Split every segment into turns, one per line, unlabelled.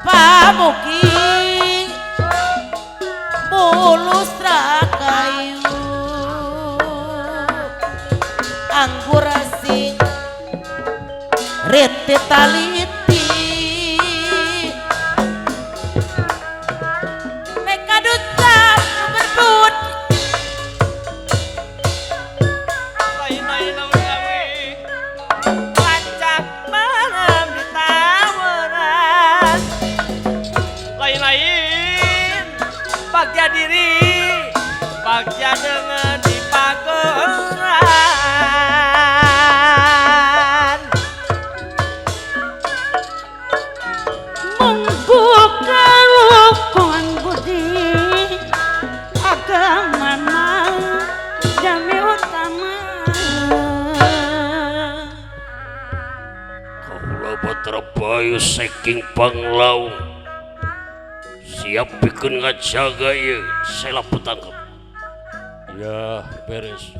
Pamuki bulus rakayu anggur sing rete taliti meka duta berbud
lain-lain gawe lancap malam di tawaran lain-lain bagja diri bagja dengan di pageran
membuka lukun budi agama jami utama.
Kaula Batara Bayu saking Panglaung siap bikin ngajaga ieu selap petangkep. Ya beres.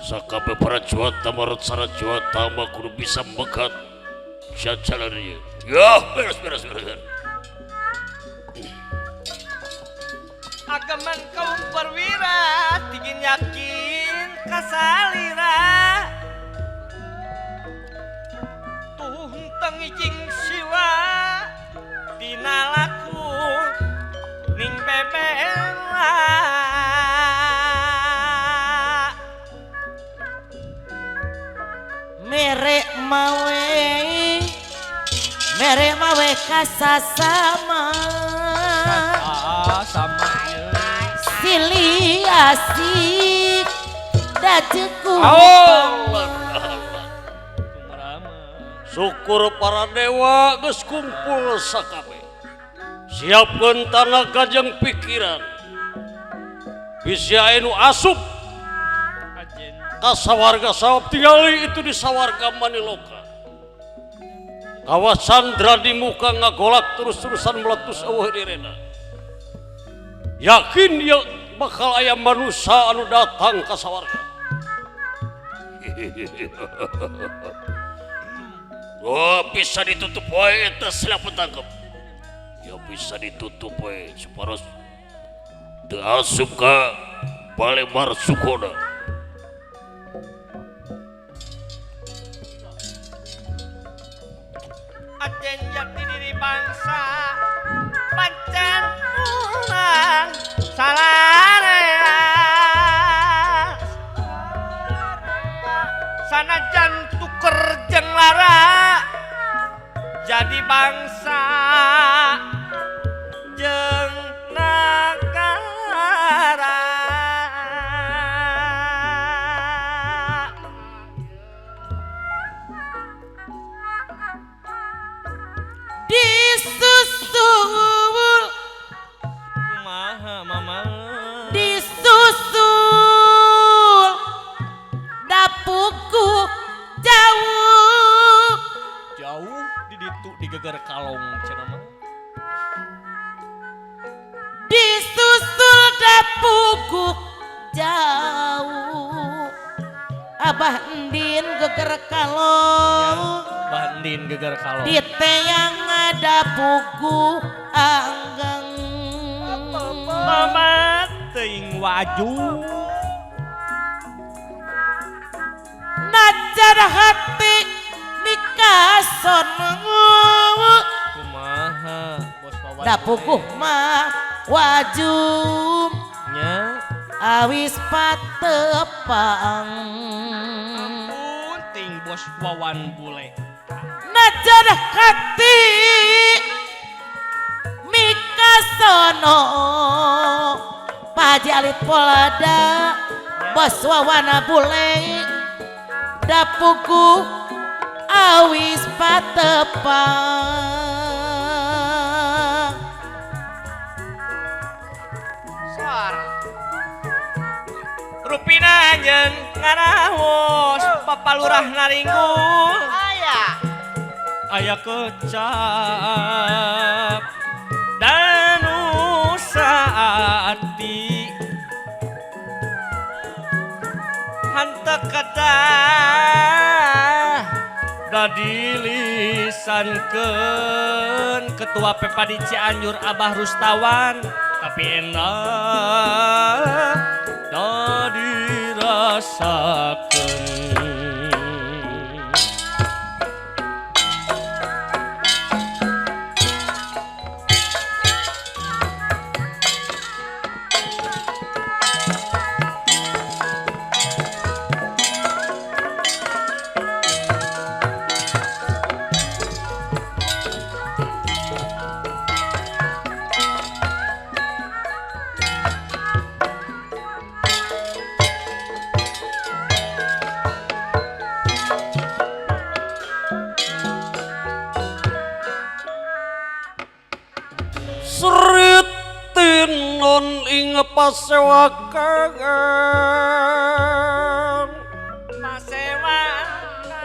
Sakabeh para juata marot sara juata mah kudu bisa megat jajalan ieu. Ya beres beres beres.
Ageman kaum perwira tingin yakin kasalira tuh tengijing siwa dina laku ning bebela
mere mawe kasasama
sama
silih asik dajeku.
Syukur para dewa geus kumpul sakabeh. Siapkeun tanaga jeung pikiran. Bisi aya nu asup ka sawarga sabab tingali itu di sawarga Maniloka. Kawasan di muka ngagolak terus-terusan meletus eueuh direna. Yakin dia bakal aya manusia anu datang ka sawarga. Oh, bisa ditutup wae eta silap tangkep. Ya bisa ditutup wae suparos teu asup ka Bale Marsukona.
Ajen jati diri bangsa pancen ulang salarea sanajan tuker jeung lara jadi bangsa jeung nagara.
Disusul
kumaha mama
disusul dapuku jauh
jauh di ditu digeger kalong cenah mah
disusul dapuku jauh Abah Endin geger kalong
Abah Endin geger kalong
di teyang ada pugu anggang
mama teuing waju
najar hati mikason
kumaha bos wawan
dapuguh mah wajum
nya
awis patepang
ampun ting bos wawan bule
najar hati mikasono Paji Alit Polada bos wawana bule dapuku awis patepang
rupina nyen
Ngaraos Bapa Lurah Naringgul
aya
aya kecap Danusaati
henteu kedah
dadilisankeun Ketua Pepadi Cianjur Abah Rustawan tapi enak dirasakeun.
Pasewakan
pasewakan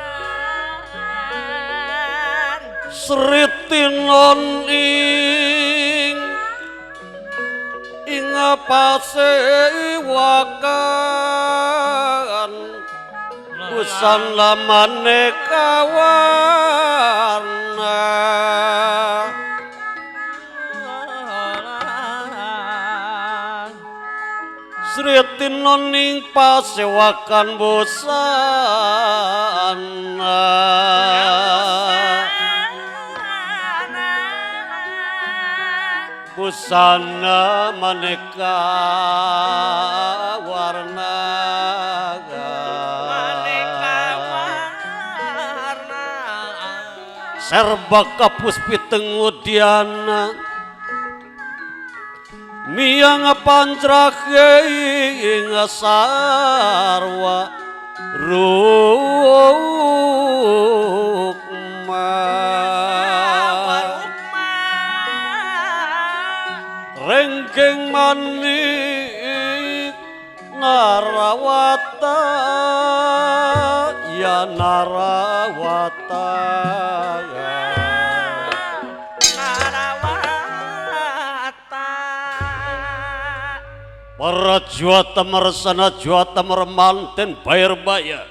Sri Tinon ing ing pasewakan busana maneka warna Sri Tinon ing pasewakan busana busana maneka warna
maneka warna
serba kapus pitengudiana miang pancrake ing sarwa rukma renggeng manik narawata ya narawata para juata mersana juata mermanten bayar bayar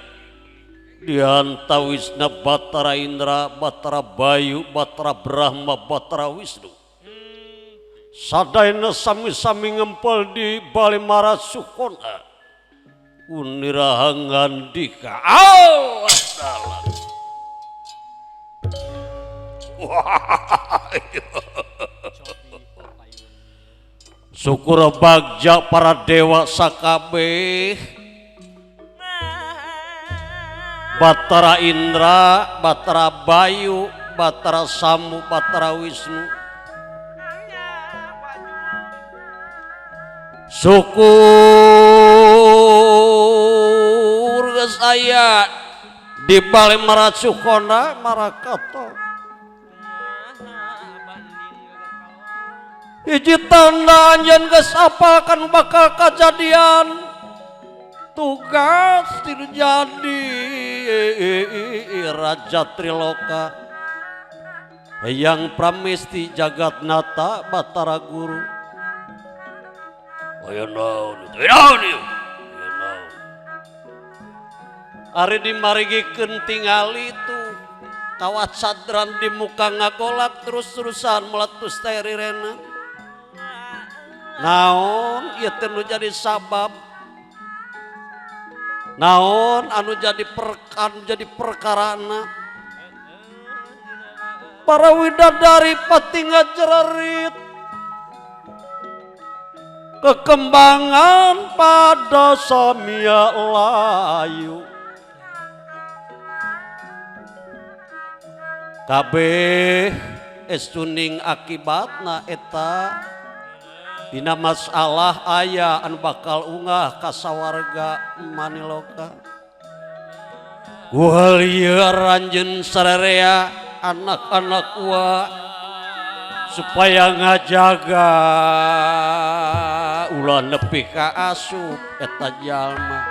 diantawisna Batara Indra, Batara Bayu, Batara Brahma, Batara Wisnu sadayana sami-sami ngempel di Bali Marasukona unirahangan dika Allah dalam. Syukur bagja para dewa sakabeh Batara Indra, Batara Bayu, Batara Samu, Batara Wisnu. Syukur geus aya di Bale Marasukona Marakato. Hiji tanda anjeun geus apal kan bakal kajadian tugas jadi Raja Triloka Eyang Pramesti Jagatnata Batara Guru. Aya naon teu naon ieu? Aya naon? Ari dimarigikeun tingali tuh kawat sadran di muka ngagolak terus-terusan meletus teh rirena. Naon ieu teh nu jadi sabab, naon anu jadi jadi perkarana para widadari pati ngajererit kekembangan pada samia layu kabeh estuning akibatna eta dina masalah aya anu bakal ungah kasawarga maniloka. Guhal ieu ranjeun sarerea anak-anak wa supaya ngajaga ulah nepi ka asup eta jalma.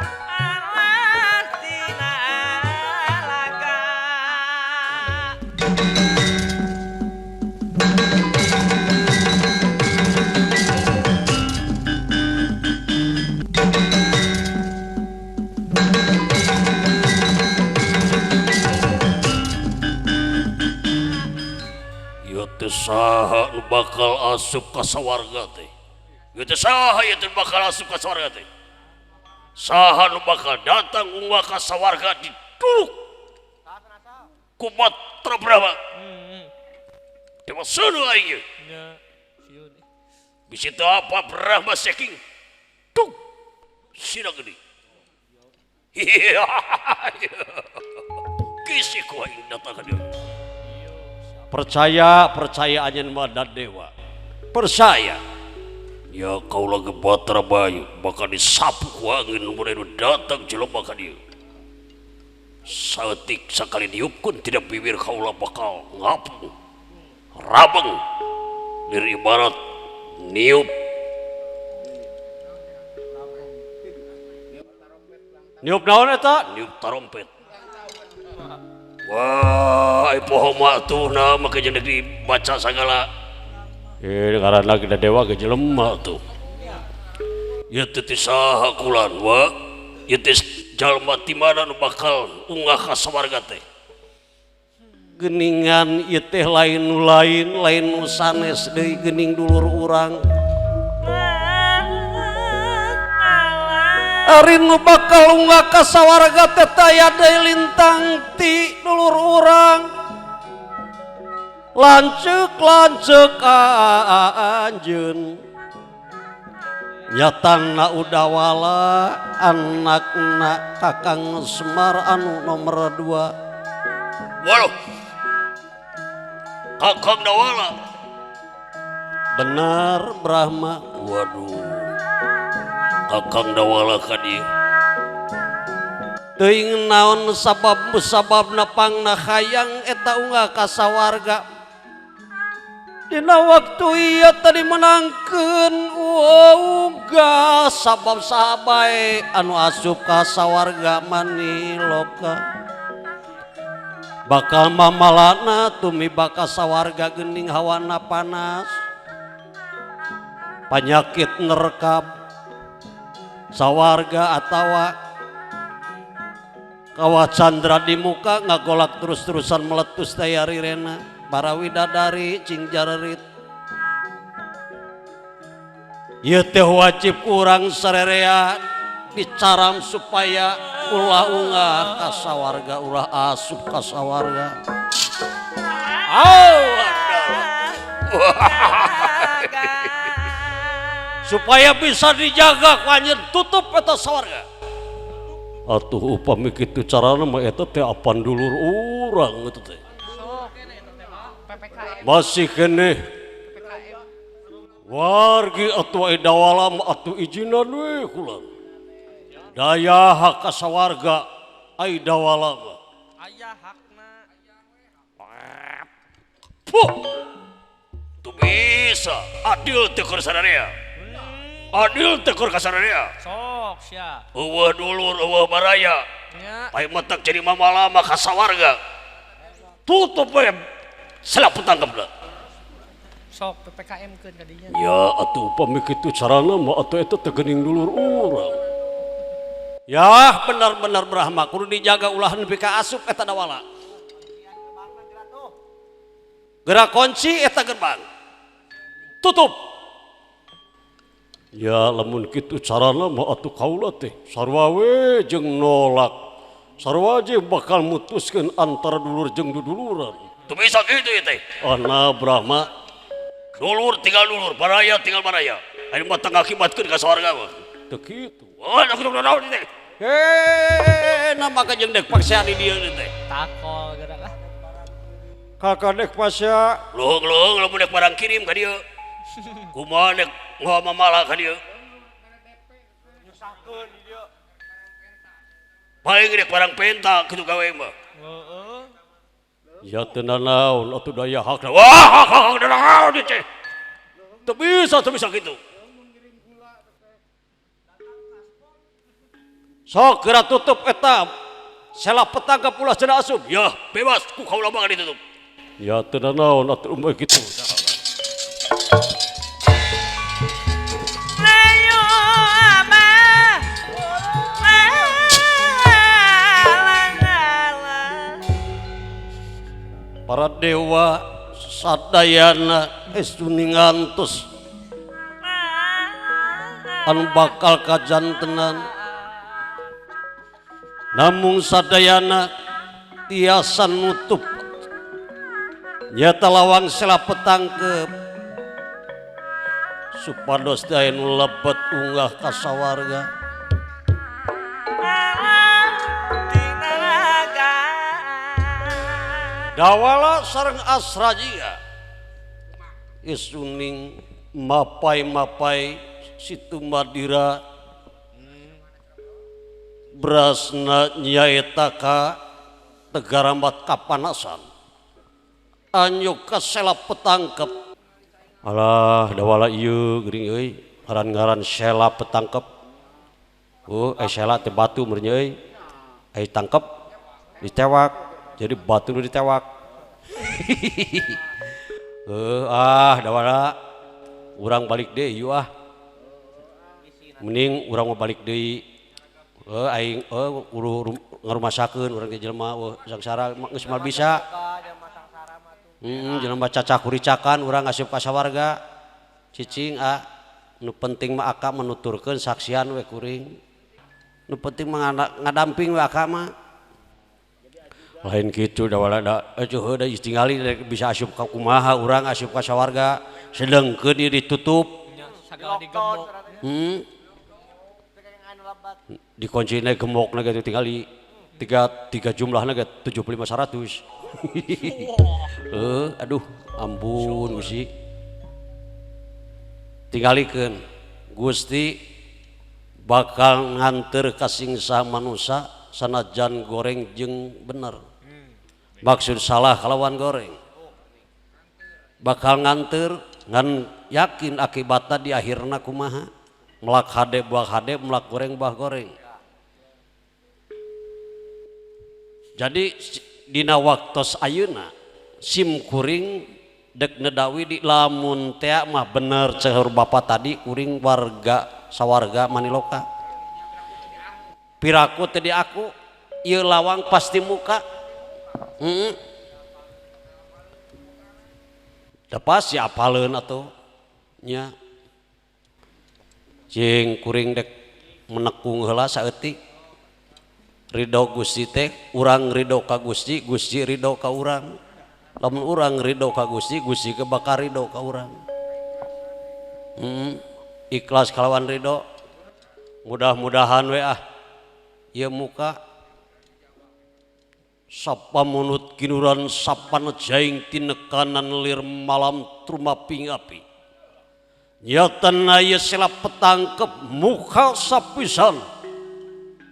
Ieu teh saha nu bakal asup ka sawarga teh? Ieu teh saha ieu teh bakal asup ka sawarga teh? Saha nu bakal datang unggah ka sawarga diduluk ku Batra Brahma. Dewa seuneu aing ieu. Bisi teu apa Brahma saking tuk sina gede. Kisi ku aing datang ka dieu. Percaya, percaya anjeun mah da dewa. Percaya. Ya kaula ge Batra Bayu bakal disapu ku angin mun anu datang jelema ka dieu. Saeutik sakali diupkeun tidak bibir kaula bakal ngapung. Rabeng diri ibarat niup. Niup naon eta? Niup tarompet. Wah, ai poho mah atuh na make jeung dibaca sagala. Ngaranna ge dewa ge jelema tuh. Ieu teh saha kulan wa? Ieu teh jalma ti mana nu bakal unggah ka sawarga teh? Geningan ieu teh lain nu lain, lain nu sanes deui geuning dulur urang. Ari nu bakal unggah ka sawarga teh taya deui lintang ti dulur urang. Lanceuk-lanceuk anjeun. Nyatana Udawala anakna Kakang Semar anu nomor 2. Waduh. Kakang Dawala. Benar Brahma. Waduh. Kakang Dawala ka dieu. Teuing naon sabab musababna pangna hayang eta unggah ka sawarga. Dina waktu ieu tadi menangkeun unggah sabab saha bae anu asup ka sawarga maniloka. Bakal mamalana tumiba ka sawarga geuning hawana panas. Panyakit nerkap sawarga atawa kawa candra di muka ngagolak terus-terusan meletus tayari rena para widadari cing jarerit. Ieu teh wajib urang sarerea dicaram supaya ulah unggah ka sawarga, ulah asup ka sawarga. Supaya bisa dijaga ku anjeun tutup eta sawarga. Atuh upami kitu carana mah eta teh apan dulur urang eta teh. Masih keneh wargi atuh Dawala mah atuh izinan we kulan. Daya hak ka sawarga ai Dawala mah.
Aya hakna.
Puh. Teu bisa adil teh keur sadarea. Adil teh keur ka sadarea.
Sok sia.
Eueuh dulur eueuh baraya.
Nya.
Ai matak jadi mamalama ka sawarga. Tutup we selap tangkapna.
Sok PPKM keun ka dinya.
Ya atuh upami kitu carana mah atuh eta teh geuning dulur urang. Ya benar-benar Brahma kudu dijaga ulah nepi ka asup eta Dawala. Gerak kunci eta gerbang. Tutup. Ya lamun kitu carana mah atuh kaula teh sarua we jeung nolak. Sarua jeung bakal mutuskeun antara dulur jeung duduluran. Teu bisa kitu ieu teh. Ana Brahma dulur tinggal dulur, baraya tinggal baraya. Aya mah teu ngakibatkeun ka sawarga mah. Teu kitu. Wah, aku naon teh. Heh, nama ka jeung dek paksa di dieu teh.
Takol geura lah.
Kakak dek pasya. Luhung-luhung lamun dek barang kirim ka dieu. Kumaha dek ngoha mamala ka dieu.
Nyusahkeun di dieu.
Paling dek barang penta kitu gawe mah.
Heeh.
Ya teu nanaon atuh daya hakna. Wah, hak hak naon teh. Teu bisa, teu bisa kitu. Sok geura tutup eta. Sela petangkap ulah cenah asup. Ya, bebas ku kaula mah ditutup. Ya teu nanaon atuh mah kitu. Para dewa Sadayana estu ngantos anu bakal kajantenan namung sadayana tiasa nutup nyata lawang sela petangkep supados daya nu lebet unggah ka sawarga. Dawala sareng Asrajia isuning mapai-mapai Situ Madira berasna nyaeta ka Tegarambat kapanasan anyuk ka sela petangkep. Alah dawala ieu geuring euy ngaran-ngaran sela petangkep. Oh sela teh batu meureun euy ai tangkep ditewak jadi batu nu ditewak. Ah dawala urang balik deui yeuh ah mending urang mah balik deui aing uruh ngarumasakeun urang teh jelema sangsara geus moal bisa. Jelema cacak kuricakan urang asup ka sawarga cicing ah nu penting mah aka menuturkeun saksian we kuring nu penting mah ngadamping we aka mah lain kitu dawala da heuh da tingali bisa asup ka kumaha urang asup ka sawarga sedengkeun ieu ditutup dikuncina gemokna gitu tingali tiga jumlahna ge 75 100. Aduh ampun Gusti tingalikeun Gusti bakal nganteur ka singsa manusa sanajan goreng jeung bener maksud salah kalawan goreng bakal nganteur ngan yakin akibatna di akhirna kumaha melak hade buah hade melak goreng buah goreng. Jadi dina waktos ayeuna sim kuring dek nedawi di lamun tea mah bener cehur bapak tadi kuring warga sawarga Maniloka piraku teh di aku ieu lawang pasti muka. Da pasti apaleun atuh nya jeung kuring dek menekung heula saeutik ridho Gusti teh urang ridho ka Gusti, Gusti ridho ka urang. Lamun urang ridho ka Gusti, Gusti ke bakal ridho ka urang. Ikhlas kalawan ridho. Mudah-mudahan we ah ieu muka sapa munut kinuran sapan jaing tinekanan lir malam trumaping api. Nyatana ieu sela petangkep muka sapisan.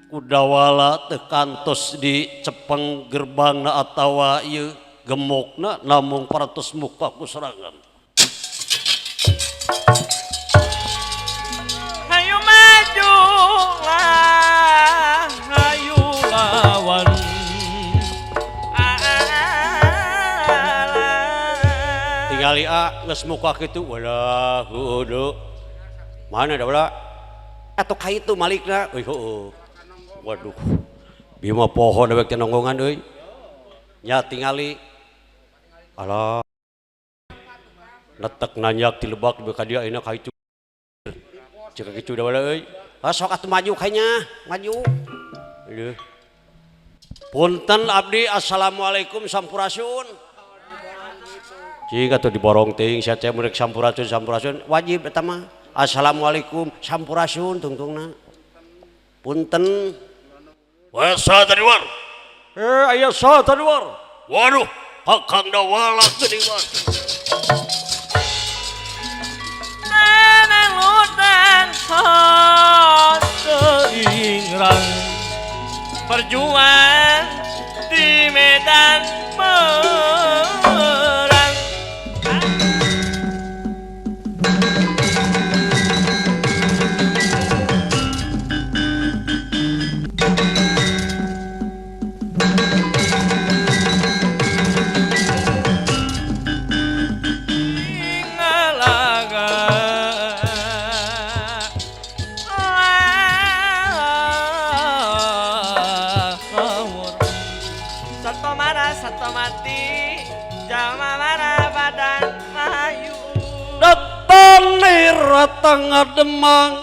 Kudawala teu kantos di cepeng gerbangna atawa ieu gemokna namung parantos muka ku serangan.
Hayu maju lah,
hayu lawan.
Tingali a geus muka kitu walah heueuh. Mana da atuh ka itu malikna euy heueuh. Waduh, bima pohon dewek teh nonggongan euy. Nya tingali. Alah. Netek nanyak ti lebak ka dia ayeuna ka itu. Cek kitu da wala euy. Ah sok atuh maju kayaknya, maju. Aduh. Punten abdi assalamualaikum sampurasun. Cing atuh diborong teuing sia teh mun rek sampurasun sampurasun wajib eta mah. Assalamualaikum sampurasun tungtungna. Punten. Wasa tadi war. Aya sa tadi war. Waduh, Kakang Dawala tadi war.
Nenelutan
seingrang
berjuang di medan perang. Mati, jalma marah pada
Nirata ngademang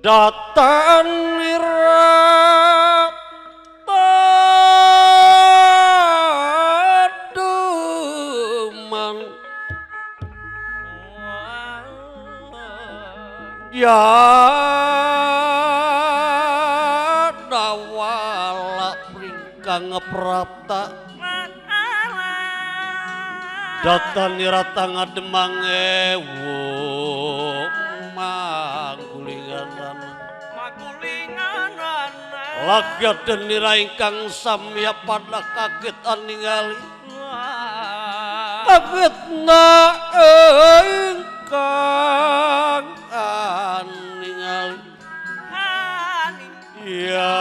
data nirata demang ya dawala pringkang prapta data nirata ngademang ewo manggulinganana laga den nira ingkang samya pada kaget aningali kaget na ingkang aningali ya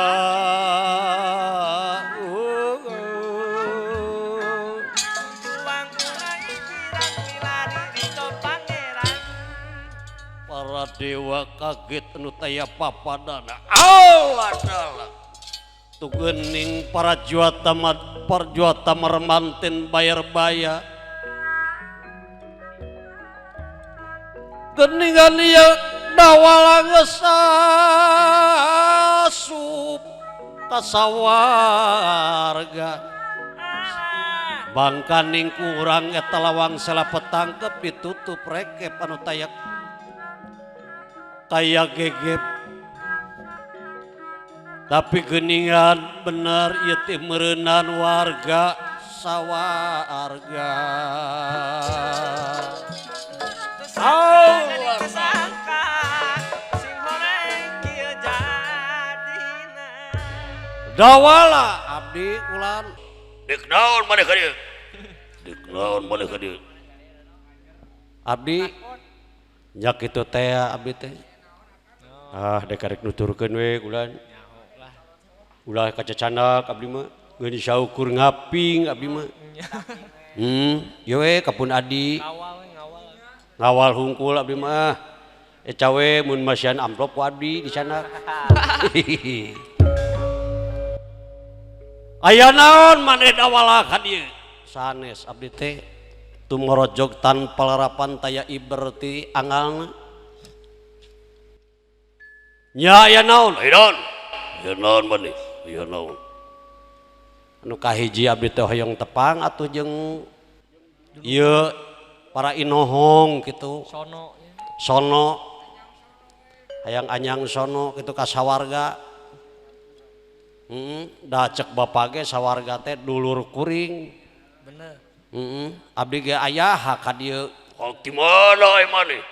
para dewa kaget anu taya papadana Allah dalam tugening para juata parjuata marmanten bayar baya geningan ieu dawala geus asup ka sawarga bangkaning kurang eta lawang salapetangkep ditutup rekep anu taya kaya gegep tapi geningan bener ieu teh meureunan warga sawarga. Allah dawala abdi ulan
dek naon maneh ka dieu dek naon maneh ka dieu
abdi nya kitu teh abdi teh ah dek arek nuturkeun we ulan ulah kacacanak abdi mah geus saukur ngaping abdi mah ieu we kapun adi ngawal hungkul abdi mah cawe mun masihan amplop ku abdi di sana. Aya naon maneh dawala ka dieu sanes abdi teh tumorojog tanpa larapan taya iber ti angalna nya aya naon
aya naon aya naon maneh aya naon
anu kahiji abdi teh hoyong tepang atuh jeung ieu para inohong gitu
sono
sono hayang anyang sono gitu ka sawarga. Dah cek bapak ge sawarga teh dulur kuring
bener.
Abdi ge aya hak ka dieu
hak di mana ai maneh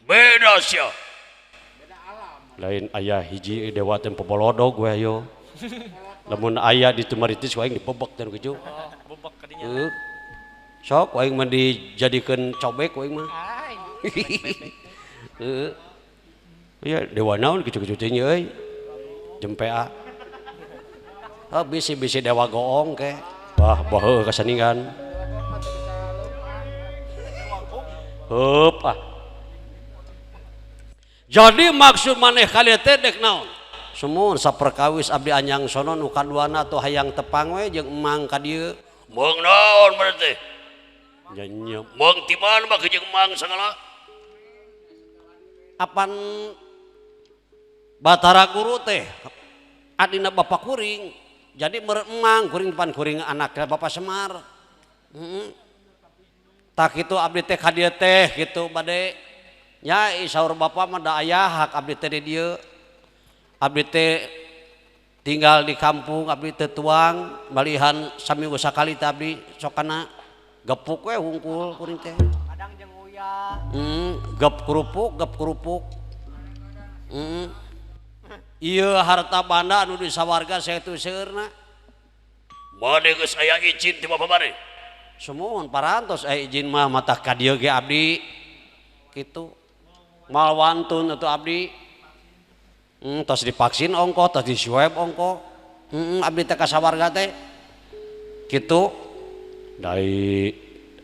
beda sia
beda alam
lain aya hiji dewa teh pobolodog we ayo lamun aya di tumaritis ku aing dibebek teh kitu.
Oh, bebek ka dinya.
Sok ku aing mah dijadikeun cobek ku aing mah. Heeh. Ieu dewa naon kitu-kitu teh euy. Jempe a. Oh, bisi-bisi dewa goong ke. Wah, baheuh kasaningan. Heup ah. Jadi maksud maneh kali teh dek naon? Sumur saperkawis abdi anyang sono nu kaduana atuh hayang tepang we jeung emang ka dieu.
Meung naon maneh teh?
Nya nya.
Meung ti mana mah jeung emang sagala?
Apan Batara Guru teh adina bapak kuring. Jadi meremang kuring depan kuring anaknya bapak Semar. Tak itu abdi teh ka dieu teh gitu bade nya saur bapak mah da aya hak abdi teh di dieu. Abdi teh tinggal di kampung abdi teh tuang malihan saminggu sakali teh abdi sok kana gepuk we hungkul kuring teh.
Kadang jeung uya.
Gep kerupuk, gep kerupuk. Ieu harta banda anu di sawarga saetu seueurna.
Maneh geus aya izin ti bapa maneh?
Sumuhun parantos aya izin mah matah ka dieu ge abdi. Kitu. Moal wantun atuh abdi. Tos divaksin ongkoh, tos di swab ongkoh. Abdi teh ka sawarga teh. Kitu. Dari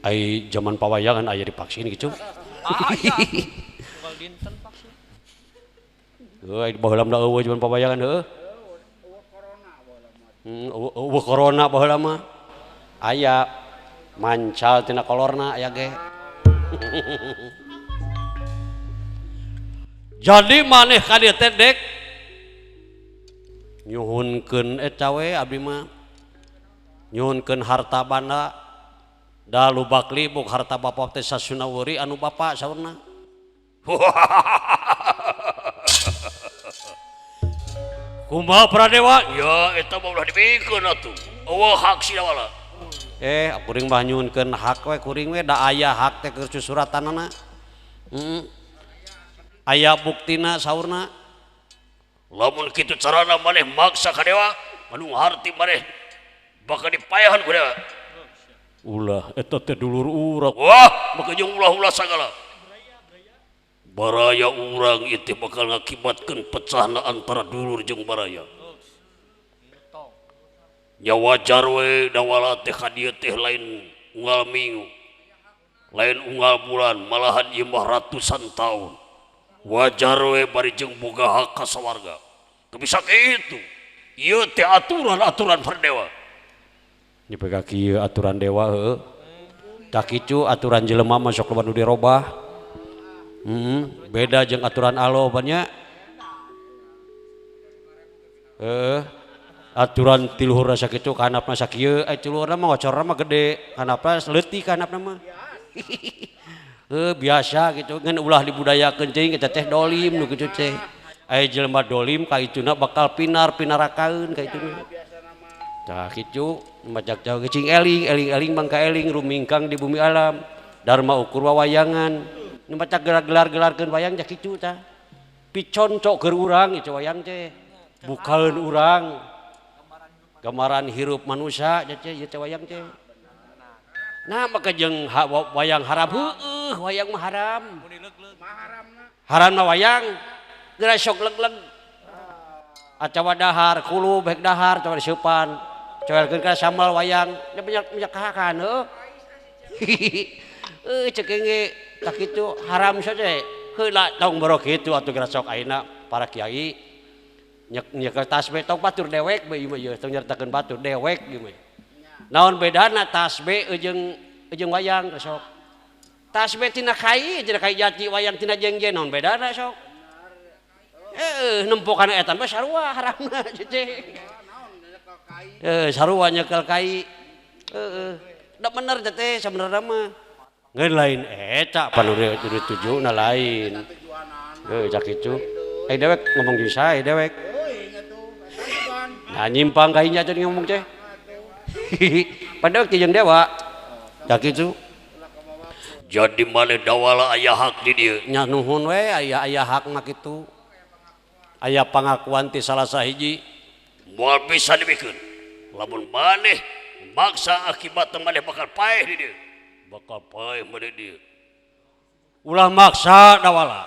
ai zaman pawayangan aya divaksin kitu.
Aya. Unggal dinten vaksin.
Heuh, baheula mah eueuh zaman pawayangan heuh. Eueuh corona baheula mah. Aya mancal tina kolorna aya ge. Jadi maneh ka dieu teh dek nyuhunkeun eta we abdi mah. Nyuhunkeun harta banda da lubak libuk harta bapak teh sasunawuri anu bapak saurna. Kumaha Pradewa?
Ya eta mah ulah dipikeun atuh. Eueuh hak si Dawala.
Kuring mah nyuhunkeun hak we kuring we da aya hak teh keur susuratanana. Heeh. Aya buktina saurna.
Lamun kitu carana maneh maksa ka dewa, anu harti maneh bakal dipayahan ku dewa.
Ulah eta teh dulur urang.
Wah, maka jeung ulah-ulah sagala. Baraya urang itu bakal ngakibatkeun pecahna antara dulur jeung baraya. Nya wajar we Dawala teh ka dieu teh lain unggal minggu, lain unggal bulan, malahan ieu mah ratusan tahun. Wajar we bari jeung boga hak ka sawarga. Teu bisa kitu. Ieu teh aturan-aturan dewa.
Nyepega kieu aturan dewa heuh. Tah kitu aturan jelema mah sok loba nu dirobah. Beda jeung aturan Allah banyak. Aturan ti luhur sakitu ka handapna sakieu, ti luhurna mah ngocorna mah gede, handapna leutik ka handapna mah. Biasa gitu ngan ulah dibudayakeun cing eta teh dolim nu kitu teh. Aya jelema dolim ka ituna bakal pinar-pinarakaeun ka ituna. Tah kitu macak jauh cing eling eling eling bangka eling rumingkang di bumi alam dharma ukur wawayangan. Nu maca gelar-gelarkeun wayang teh kitu tah. Piconcok keur urang itu wayang teh. Bukaeun urang. Gambaran hirup manusia teh ieu teh wayang teh. Nah maka jeung wayang haram heueuh wayang mah haram. Haramna wayang geura sok leg-leg. Atawa dahar kulub hek dahar atawa diseupan. Coelkeun ka sambal wayang nya banyak kahakan heuh. Cek ge tak kitu haram saja heula tong boro kitu atuh geura sok ayeuna para kiai nyekel tasbih tong batur dewek bae ieu mah ieu tong nyaritakeun batur dewek ieu mah. Naon bedana tasbih jeung wayang sok. Tasbih tina kai tina kai jati wayang tina jengjen naon bedana sok. Nempo kana eta mah sarua haramna cecek. Sarua nyekel kai. Da bener teh sabenerna mah. Ngeun lain eta panu ditujuna lain. Cak kitu. Dewek ngomong jeung sae dewek. Nah nyimpang ka inya teh ngomong teh. Padahal jeung dewa. Cak kitu.
Jadi maneh Dawala aya hak di dieu.
Nya nuhun we aya hak mah kitu. Aya pangakuan ti salah sahiji
moal bisa dibikeun. Lamun maneh maksa akibatna maneh bakal paeh di dieu. Bakal paeh maneh dieu.
Ulah maksa Dawala.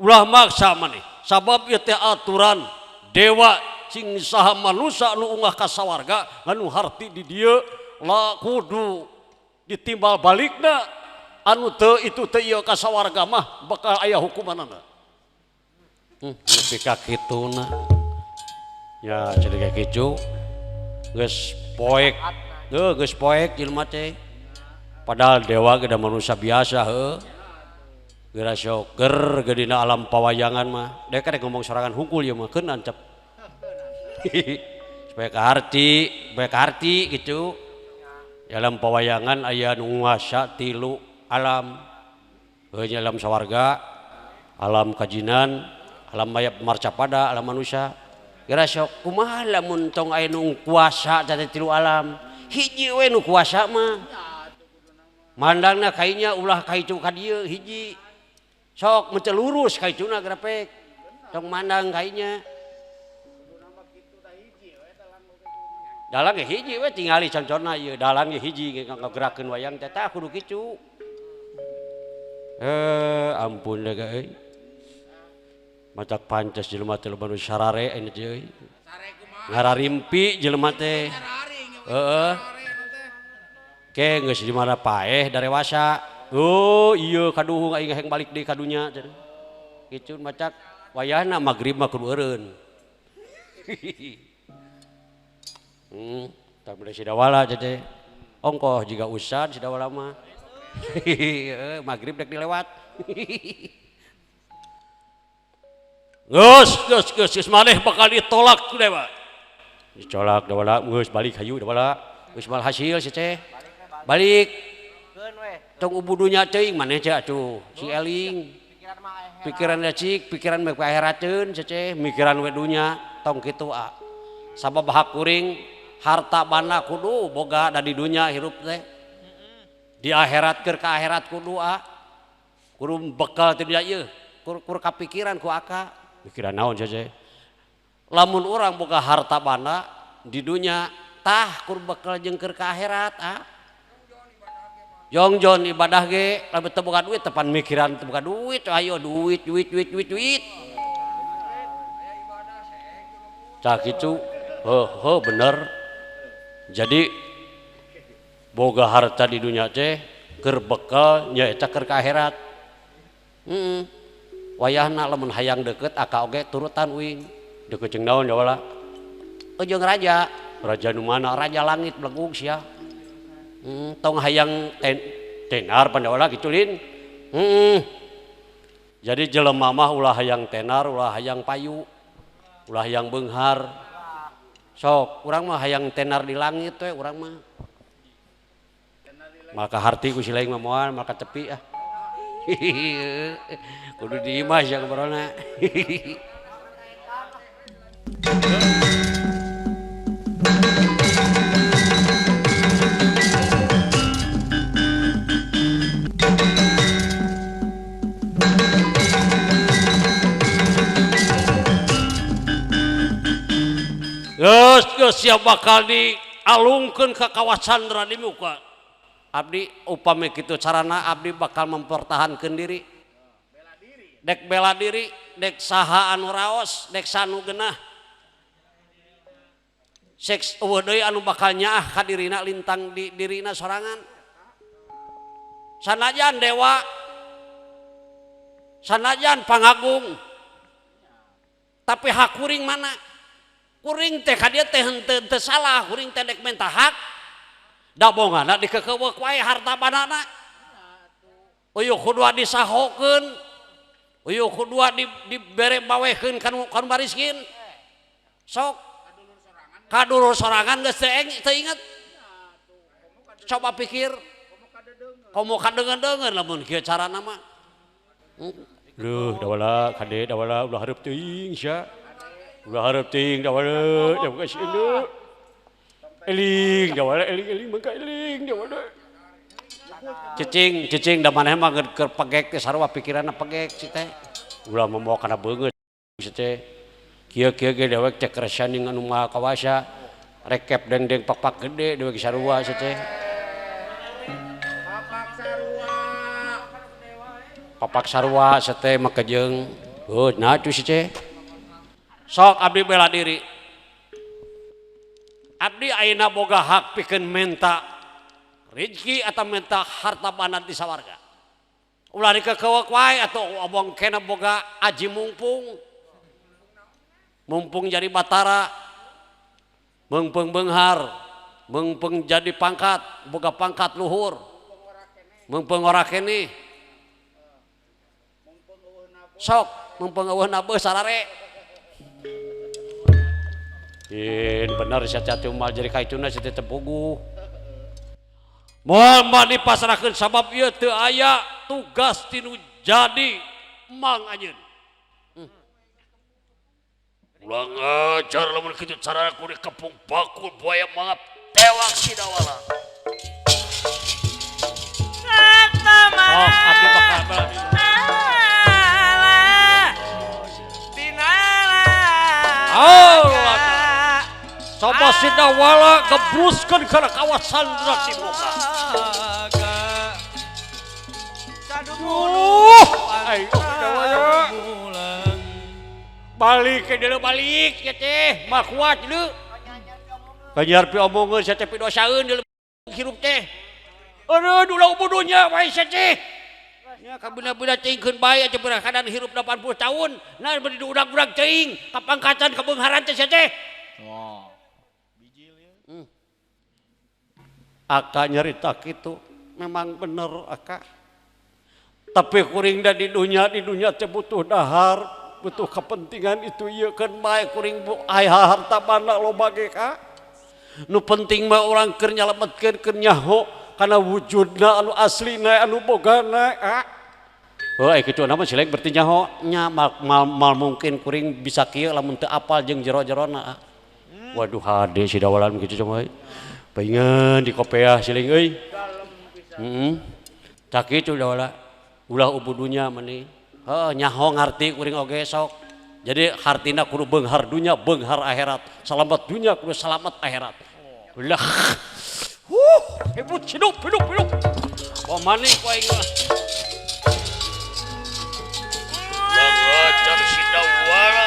Ulah maksa maneh. Sabab ieu teh aturan dewa sing saha manusa anu ungah ka sawarga anu harti di dieu la kudu ditimbal balikna anu teu itu teu ieu ka sawarga mah bakal aya hukumanana. Nepi ka kituna. Ya jadi ka kitu geus poek. Heuh geus poek jelema teh. Padahal dewa ge da manusia biasa heuh. Geura sok ger ge dina alam pawayangan mah. Dek rek ngomong sorangan hungkul ieu mah keun ancep. Supaya kaharti gitu. Dalam pawayangan aya nu nguasa tilu alam. Heuh nya alam sawarga, alam kajinan, alam mayat marcapada, alam manusia. Geura sok kumaha lamun tong aya nu kuasa teh tilu alam. Hiji we nu kuasa mah. Mandangna kainya ulah kaitu ka dieu hiji. Sok mun teu lurus kaituna grapek. Tong mandang kainya. Dalang ge hiji we tingali conconna ieu dalang ge hiji ngagerakeun wayang teh tah kudu kitu. Ampun deh euy. Matak pances jelema teh loba nu sarare aya teh euy. Ngararimpi jelema teh. Heeh. Ke geus di mana paeh darewasa. Oh iya kaduhung aing hayang balik deui ka dunya cenah. Kitu macak wayahna magrib mah kudu eureun. Tak boleh sidawala teh. Ongkoh jiga usad sidawala mah. Maghrib dek dilewat. Geus geus geus geus maneh bakal ditolak ku dewa. Ditolak Dawala geus balik hayu Dawala. Geus mal hasil si teh. Balik. Tong ubudunya teuing maneh teh atuh si eling. Pikiran cik, pikiran mah akhiratkeun ceceh, mikiran we dunya tong kitu a. Sabab hak kuring harta banda kudu boga da di dunya hirup teh. Di akhirat keur ka akhirat kudu a. Kudu bekal teh dia ieu, kur kapikiran ku aka. Pikiran naon ceceh? Lamun urang boga harta banda di dunya tah kur bekal jeung keur ka akhirat a. Jongjon ibadah ge lamun teu boga duit tepan mikiran teu boga duit ayo duit duit duit duit duit. Tah kitu heuh heuh bener. Jadi boga harta di dunya teh keur bekal nyaeta keur ka akhirat. Heeh. Wayahna lamun hayang deukeut aka oge turutan uing. Deukeut jeung naon Dawala? Jeung raja. Raja nu mana? Raja langit belegug sia. Tong hayang tenar pandawala kitu lin. Jadi jelema mah ulah hayang tenar, ulah hayang payu, ulah hayang beunghar. Sok urang mah hayang tenar di langit we urang mah. Maka harti ku si lain mah moal, maka tepi ah. Kudu di imah sia ngobrolna. Geus geus sia bakal dialungkeun ka kawasan di muka. Abdi upami kitu carana abdi bakal mempertahankeun diri. Dek bela diri, dek saha anu raos, dek sanu geunah. Seks eueuh deui anu bakal nyaah ka dirina lintang di dirina sorangan. Sanajan dewa, sanajan pangagung. Tapi hak kuring mana? Kuring teh ka dieu teh henteu teu salah, kuring teh dek menta hak. Da bongana dikekeuweuk wae harta banana. Uyuh kudua disahokeun, uyuh kudua dibere bawekeun kanu bariskin. Sok kadulur sorangan geus teu inget. Coba pikir. Komo kadeungeun-deungeun lamun kieu carana mah. Leuh Dawala kade Dawala ulah hareup teuing sia. Ulah hareup teuing Dawala, da boga si endeu. Eling Dawala eling eling mangka eling Dawala. Cicing cicing da maneh mah keur pegek teh sarua pikiranna pegek si teh. Ulah moal kana beungeut si teh. Kieu-kieu ge dewek teh keresaning anu maha kawasa. Rekep dengdeng pakpak gede dewek sarua si teh.
Papak sarua.
Papak sarua si teh make jeung heuh nah atuh si teh. Sok abdi bela diri. Abdi ayeuna boga hak pikeun menta rezeki atau menta harta banda di sawarga. Ulah dikekeuweuk wae atuh obong kena boga aji mumpung. Mumpung jadi batara, mumpung beunghar, mumpung jadi pangkat, boga pangkat luhur. Mumpung ora keneh. Sok mumpung eueuh nabeus sarare. In bener sia teh mal jadi kaituna sia teh puguh. Moal mah dipasrahkeun sabab ieu teu aya tugas tinu jadi mang anjeun.
Ulah ngajar lamun kitu carana ku dikepung bakul buaya mangap tewak si Dawala.
Oh, abdi bakal bela diri. Allah. Coba si Dawala gebruskeun kana kawasan di muka. Duh, ayo Dawala. Balik ke deuleu balik ya teh, mah kuat deuleu. Kanyar pi omongeun sia teh pidosaeun deuleu hirup teh. Aduh, ulah bodohnya wae sia teh. Nya kabina-bina teuingkeun bae atuh berakadan hirup 80 tahun. Nah bari diudag-udag teuing, kapangkatan kabeungharan teh sia teh.
Wah. Bijil ya.
Aka nyerita kitu, memang bener aka. Tapi kuring da di dunya teh butuh dahar, Butuh kepentingan itu ieu keun bae kuring aya harta banda loba ge ka. Nu penting mah urang keur nyalametkeun keur nyaho kana wujudna anu aslina anu bogana ah. Oh, kitu nama silek berarti nyaho nya mal mungkin kuring bisa kieu lamun teu apal jeung jero-jerona. Ah. Waduh hade si dawalan kitu cuma euy. Paingan di kopeah siling euy. Heeh. Cak kitu dawala. Ulah ubudunya meni. Heuh nyaho ngarti kuring oge sok. Jadi hartina kudu beunghar dunya, beunghar akhirat. Salamat dunya kudu salamat akhirat. Ulah. Huh, hebat hidup hidup hidup. Pamani ku aing mah.
Langajar si Dawala.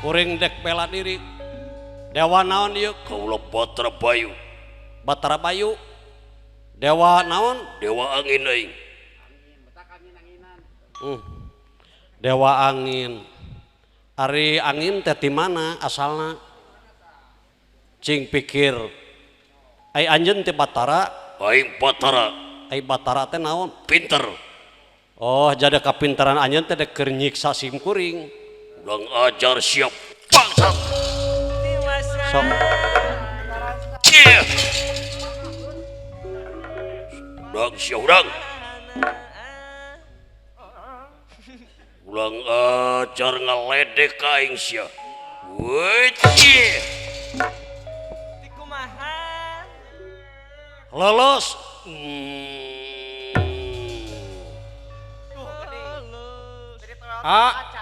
Kuring dek bela diri. Dewa naon ieu?
Kaula Batara Bayu.
Batara Bayu. Dewa naon?
Dewa angin aing.
Dewa angin. Ari angin teh ti mana asalna? Cing pikir. Ai anjeun teh Batara?
Aing Batara.
Ai Batara teh naon?
Pinter.
Oh, jadi kapintaran anjeun teh dek keur nyiksa sim kuring.
Urang ajar siap bangsat.
Sok.
Urang sia urang. Urang ajar ngaledek ka aing sia. Weuh.
Lolos. Ah.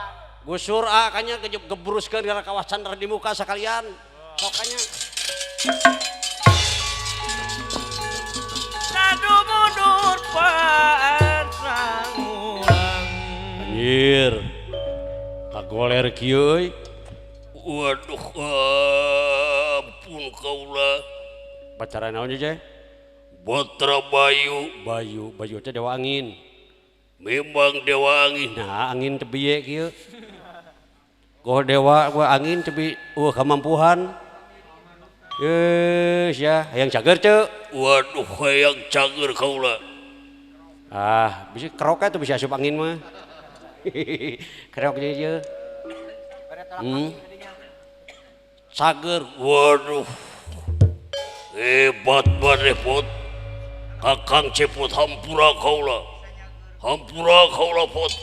Gusur ah kanya gebruskeun gara kawas candra di muka sekalian. Pokoknya
Sadu mundur pantrang ulang.
Anjir. Kagoler kieu euy.
Waduh ampun kaula.
Pacaran naon je?
Batara Bayu.
Bayu, Bayu teh dewa angin.
Memang dewa angin.
Nah, angin teh bieu kieu. Goh dewa gua angin tebi kemampuan. Yes ya, hayang cager ceu.
Waduh hayang cager kaula.
Ah, bisa kerok atuh bisa asup angin mah. Kerok je.
Cager, waduh. Hebat maneh pot. Kakang Cepot hampura kaula. Hampura kaula pot.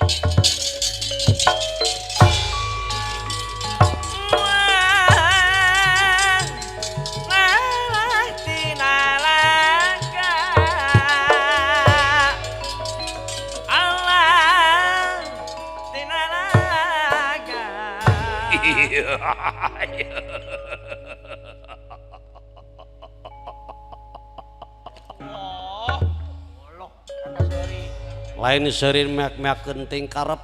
Lain seurin meak-meakeun ting karep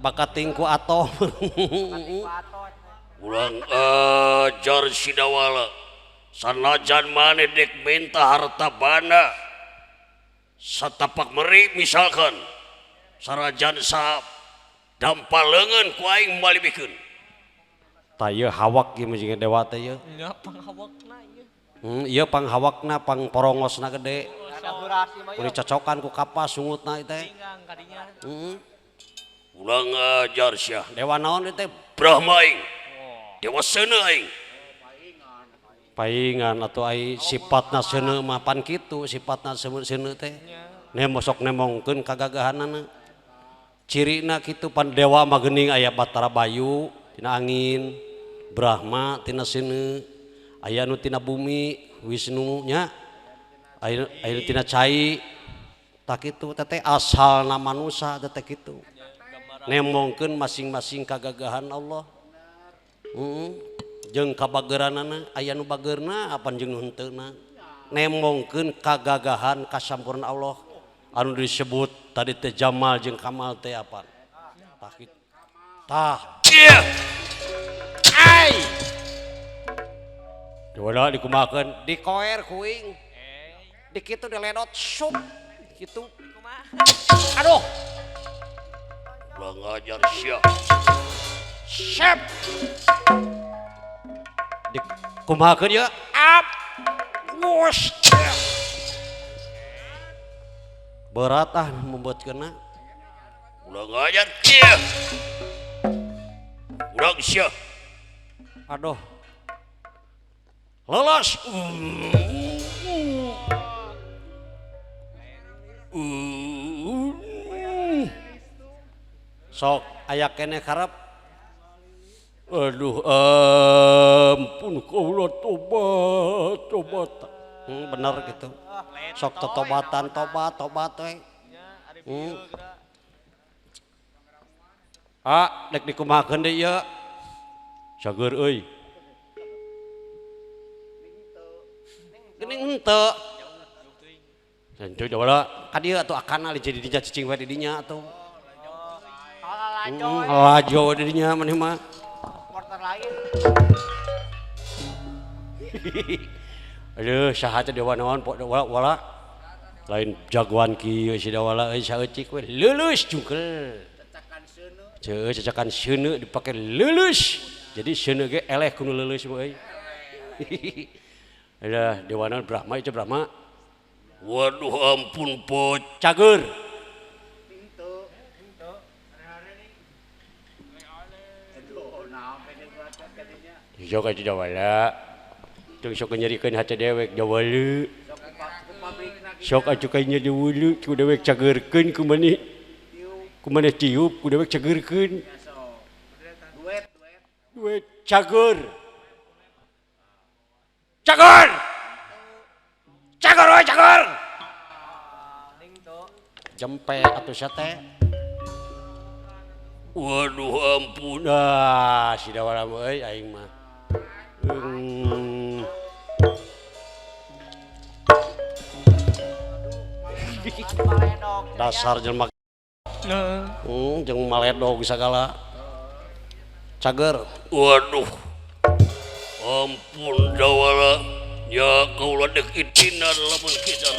bakat tingku atom.
Urang ajar si Dawala sanajan maneh dek minta harta banda satapak meri misalkan sarajan sa dampal leungeun ku aing malibikeun.
Tah ieu hawak ieu mah jeung dewa teh ieu.
Nya panghawakna ieu.
Ieu panghawakna pangporongosna gede. Kudu cocokan ku kapas sungutna teh. Heeh.
Urang ajar sia.
Dewa naon ieu teh?
Brahma aing. Dewa seuneu aing.
Paingan atuh ai sipatna seuneu mah pan kitu sipatna seuneu teh. Nemo sok nemongkeun kagagahanana. Cirina kitu pan dewa mah geuning aya Batara Bayu tina angin, Brahma tina seuneu, aya nu tina bumi, Wisnu nya. Aya tina cai tak kitu teh asalna manusa teh kitu. Nemongkeun masing-masing kagagahan Allah. Heeh. Jeung kabageranana aya nu bageurna apan jeung nu henteuna. Nemongkeun kagagahan kasampurna Allah anu disebut tadi teh Jamal jeung Kamal teh apa? Tah kitu. Tah. Ai. Dewala dikumakeun dikoer kuing. Dikitu diledot sup gitu. Aduh.
Ulah ngajar sia.
Sep. Di kumahakeun ieu? Ap. Wus. Berat ah membuat kena.
Ulah ngajar sia. Urang sia.
Aduh. Lelas. Sok aya keneh karep.
Aduh ampun kaula tobat tobat.
Bener gitu. Sok totobatan tobat tobat we. Ah, dek dikumahakeun deui ieu.
Cager euy.
Geuning henteu.
Henteu Dawala.
Ka dieu atuh akana jadi dinya cicing we di dinya atuh.
Lalajo.
Lalajo di dinya maneh mah.
Supporter lain.
Aduh, saha teh dewa naon pok Dawala wala. Lain jagoan kieu si Dawala euy saeutik we leuleus jungkel.
Cacakan seuneu.
Ceuh cacakan seuneu dipake leuleus. Jadi seuneu ge eleh kudu leuleus mah euy. Aduh, dewa naon Brahma itu Brahma.
Waduh ampun pot.
Cager.
Henteu. Aduh, naon pede kadinya.
Sok atuh Dawala. Tong sok nyerikeun hate dewek Dawala.
Sok ku pabrikna gitu.
Sok atuh ka nya deweuleu ku dewek cagerkeun ku maneh. Ku maneh tiup ku dewek cagerkeun.
Ya sok. Duet, duet.
Duet cager. Cager. Cager we cager. Jempe atuh sia teh.
Waduh ampun.
Ah, si Dawala mah euy aing mah.
Maledog.
Dasar jelema jeung maledog sagala. Cager.
Waduh. Ampun Dawala. Ya kaula dek itinan lamun kitar.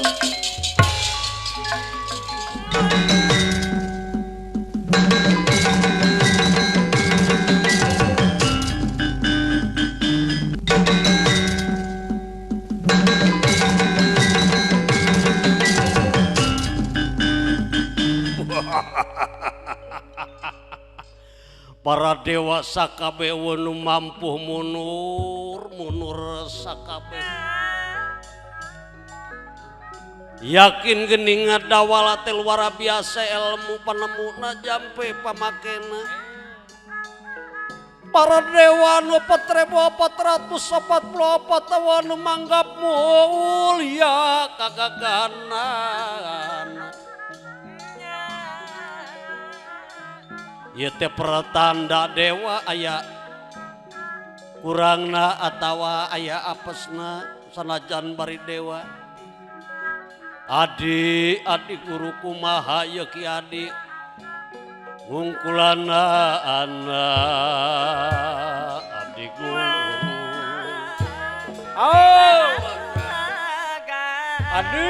Para dewa sakabeh nu mampu munur munur sakabeh. Yakin geuning Dawala teh luar biasa ilmu panemuna jampe pamakena.
Para dewa nu 4444 nu manggap mulia kagaganan. Ieu teh pertanda dewa aya kurangna atawa aya apesna sanajan bari dewa. Adi adi guru kumaha ieu Ki Adi ngungkulana anak adi guru. Oh, adi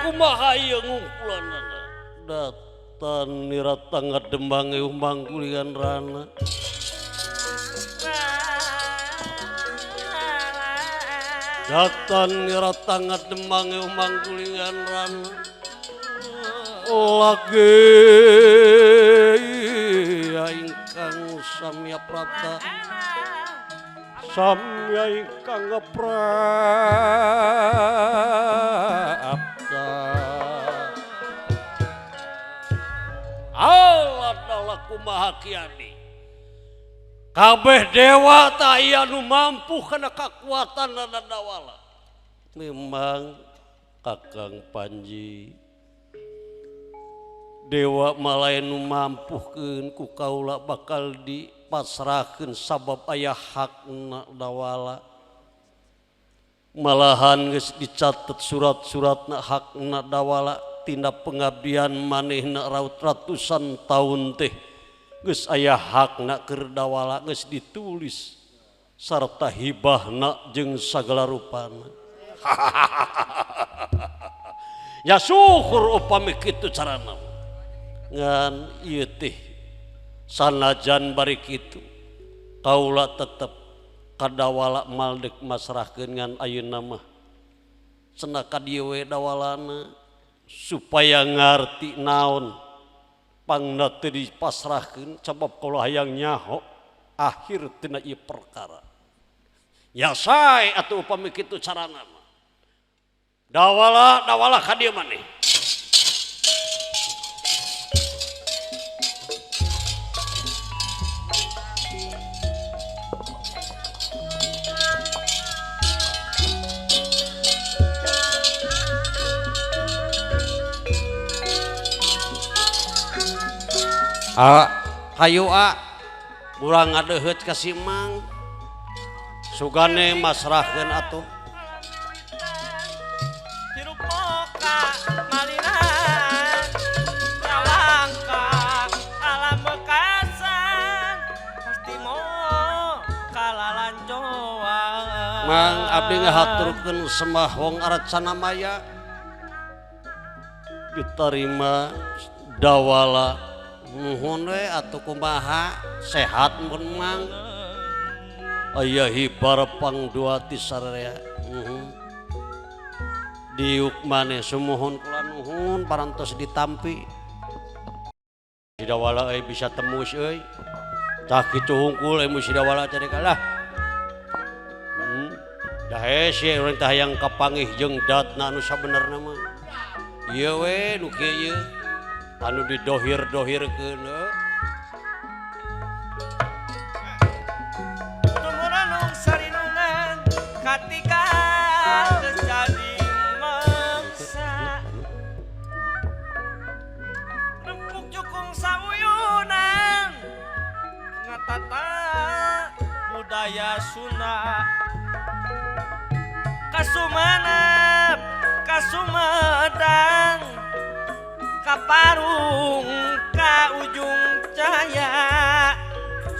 kumaha ieu ngungkulana datan niratang ngadembang eumbang kulian rana. Datan niratang ngadembang eumbang kulian rana. Lagi ingkang samya prapta samya ingkang prapta. Allah adalah kumaha Ki Adi. Kabeh dewa tak aya nu mampu kana kakuatan Dawala. Memang Kakang Panji dewa malain nu mampuhkeun ku kaula bakal dipasrahkeun sabab aya hakna Dawala. Malahan geus dicatet surat-suratna hakna Dawala tina pengabdian manehna raut ratusan tahun teh geus aya hakna keur Dawala geus ditulis sarta hibahna jeung sagala rupana. Ya syukur upami kitu carana. Ngan ieu teh sanajan bari kitu kaula tetep kadawala maldek masrahkeun ngan ayeuna mah. Cenah ka dieu we dawalana supaya ngarti naon pangna teu dipasrahkeun sabab kaula hayang nyaho akhir tina ieu perkara. Ya sae atuh upami kitu carana mah. Dawala dawala ka dieu maneh. Hayu a urang ngadeuheut ka si Mang sugane masrahkeun atuh.
Hirup moka malinan rawangka alam bekasan pasti mo kalalancoan.
Mang abdi ngahaturkeun sembah wong Aracana Maya ditarima dawala. Nuhun we atuh kumaha sehat mun Mang. Aya hibar pangdua ti sararea. Nuhun. Diuk maneh sumuhun kula nuhun parantos ditampi. Sidawala euy bisa temus euy. Tah kitu hungkul euy sidawala cari kalah. Dah hese urang teh hayang kapanggih jeung datna anu sabenerna mah. Ieu we nu kieu ieu. Anu didohir-dohirkeun
tumuranung sarinungan katika geus jadi mangsa rempuk jukung sauyunan ngatata budaya Sunda kasumanap kasumedang kaparung ka ujung cahaya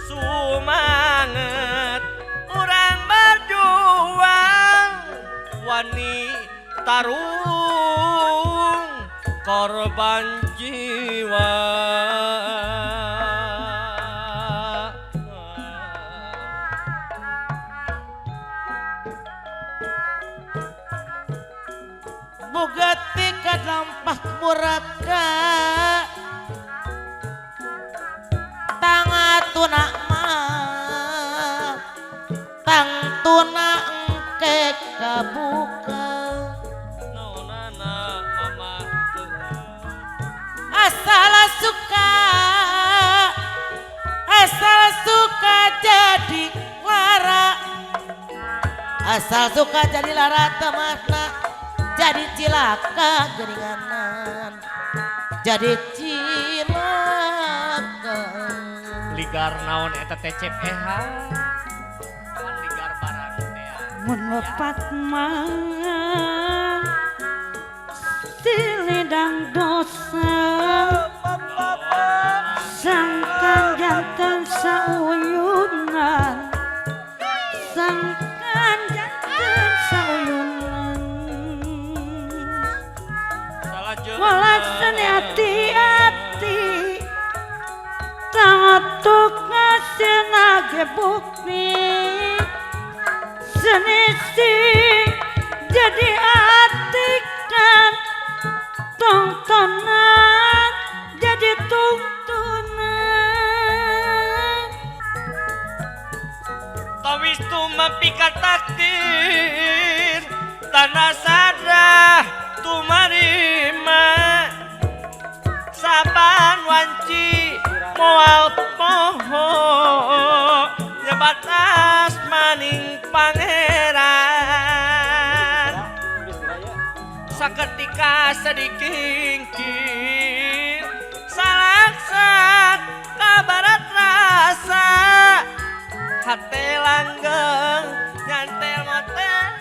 sumanget urang berjuang wani tarung korban jiwa.
Bugatti kalampah muraka tangatuna mah tangtuna engke kabuka
naonana mama
asal suka jadi lara asal suka jadi lara tematna jadi cilaka geringanan jadi cilaka
ligar naon eta teh cep eha pan ligar barang teh
mun lepat mah silidang dosa sangkan jantan sauyunan sangkan jantan sauyunan walasan hati-hati tangatuk ngasih nage bukti senisi jadi atikan tontonan jadi tuntunan
tawis tumampi takdir tanah sadrah tumarima saban wanci moal poho nyebat asmaning pangeran saketika sedikingkir salaksat kabarat rasa hate langgeng nyantel motel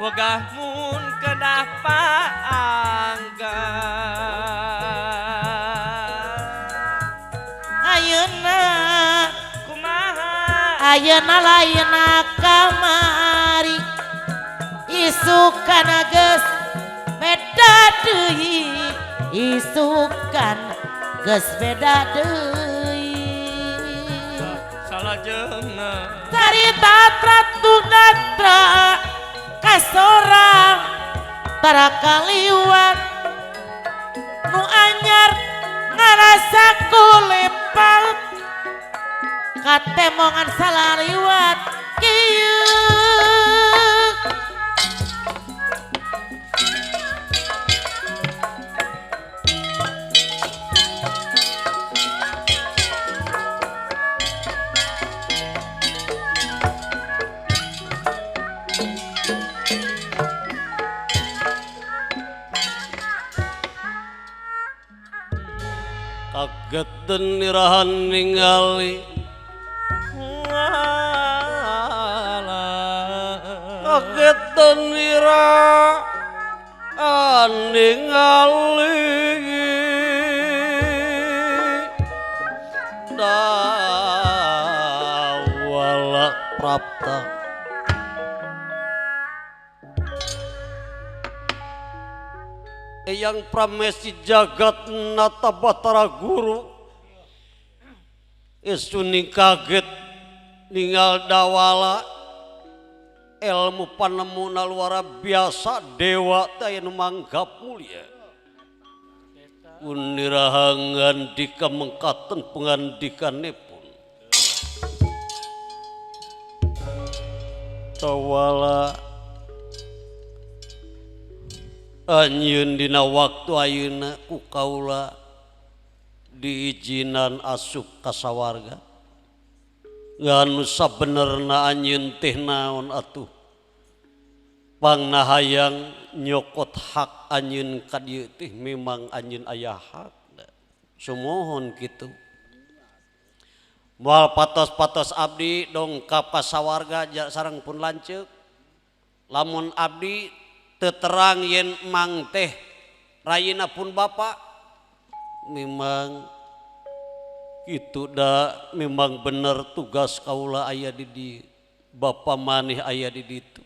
wegah mun kedah paangga.
Ayeuna
kumaha
ayeuna lainna kamari isukana geus deui isukan geus beda deui
salajengna
carita Ratu Natra kasorang tara kaliwat nu anyar ngarasa kulepat katemongan salariwat kieu.
Kaget den nirahan ningali kaget den nirahan ningali dawala prapta Eyang Pramesti jagat nata Batara Guru Isuning kaget ninggal dawala ilmu panemuna luar biasa dewa teh nu manggap mulia unirahangan di kemengkaten pengandikanipun dawala anjeun dina waktu ayeuna ku kaula diizinan asup ka sawarga ngan sabenerna anjeun teh naon atuh pangna hayang nyokot hak anjeun ka dieu teh memang anjeun aya hak sumuhun kitu moal patos-patos abdi dongkap ka sawarga sareng pun lanceuk lamun abdi terang yen mang teh rayina pun bapak memang itu dah memang bener tugas kaula aya di di bapa maneh aya di ditu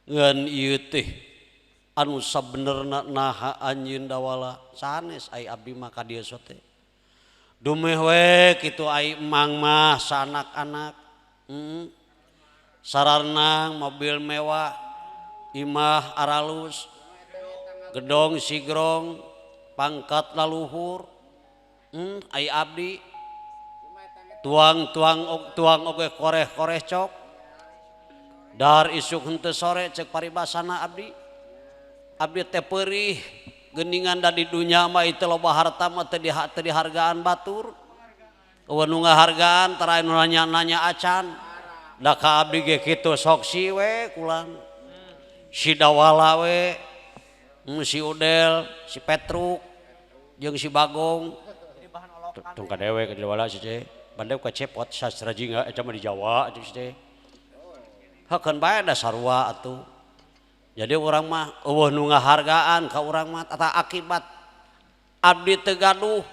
ngan ieu teh anu sabenerna naha anjeun dawala sanes ai abdi mah ka dieu sote dumeh we kitu ai mang mah sanak-anak sararnang mobil mewah imah aralus gedong sigrong pangkat laluhur ai abdi tuang-tuang tuang oge koreh-koreh cok dar isuk henteu sore cek paribasana abdi abdi teh peurih geuningan da di dunya mah itu loba harta mah teu dihargaan batur eueuh nu ngahargaan tara nu nanya-nanya acan da ka abdi ge kitu sok si we kulan si dawala we si Udel si Petruk jeung si Bagong tong ka dewe ka dawala si teh bandeu ka cepot sastra jingga eta mah di Jawa atuh si teh hakeun bae da sarua atuh jadi urang mah eueuh nu ngahargaan ka urang mah tata akibat abdi teu gaduh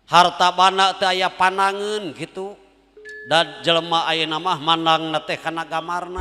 harta banda teu aya panangeun kitu da jelema ayeuna mah mandangna teh kana gamarna.